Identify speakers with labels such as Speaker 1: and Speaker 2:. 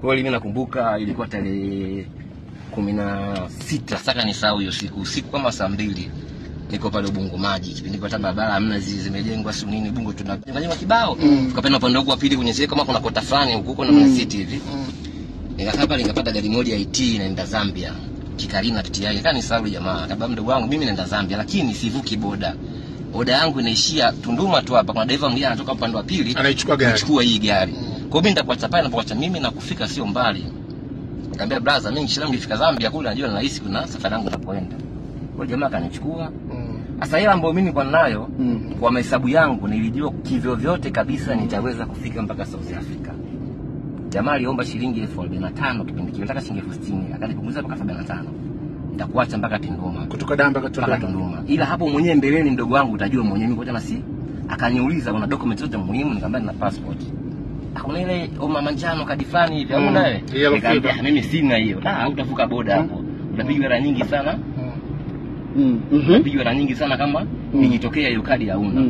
Speaker 1: Kweli mimi nakumbuka ilikuwa tarehe 16, saka nisahau hiyo siku, usiku kama saa 2 niko pale Ubungo Maji. Kipindi kwa barabara hamna, zimejengwa si nini, Ubungo tunajenga kibao. Tukapenda upande wangu wa pili kwenye zile kama kuna kota fulani huko huko na mm. city hivi. Nikakaa pale nikapata gari moja ya IT inaenda Zambia. Kikarina PTI. Nikaa nisahau jamaa. Akababa mdogo wangu mimi naenda Zambia lakini sivuki boda. Boda yangu inaishia Tunduma tu hapa. Kuna dereva mwingine anatoka upande wa pili
Speaker 2: anaichukua gari.
Speaker 1: Anachukua hii gari. Kwa hiyo mimi nitakuacha pale napokuacha mimi na kufika sio mbali. Nikamwambia brother, mimi inshallah nikifika Zambia kule najua nahisi kuna safari yangu napoenda. Kwa jamaa akanichukua. Sasa hela ambayo mimi nilikuwa nayo kwa mahesabu yangu nilijua kivyo vyote kabisa nitaweza kufika mpaka South Africa. Jamaa aliomba shilingi 45,000 kipindi kile, nataka shilingi 60,000, akanipunguza mpaka 75. Nitakuacha mpaka Tunduma.
Speaker 2: Kutoka Dar mpaka
Speaker 1: Tunduma. Tunduma. Ila hapo mwenyewe mbeleni mdogo wangu utajua mwenyewe mimi kwa si. Akaniuliza una document zote muhimu, nikamwambia nina passport. Hakuna ile homa manjano kadi fulani hivi, au nawe? Nikamwambia mimi sina hiyo. Ah, utavuka boda hapo. Utapigwa hela nyingi sana. Utapigwa hela nyingi sana kama ikitokea hiyo kadi hauna.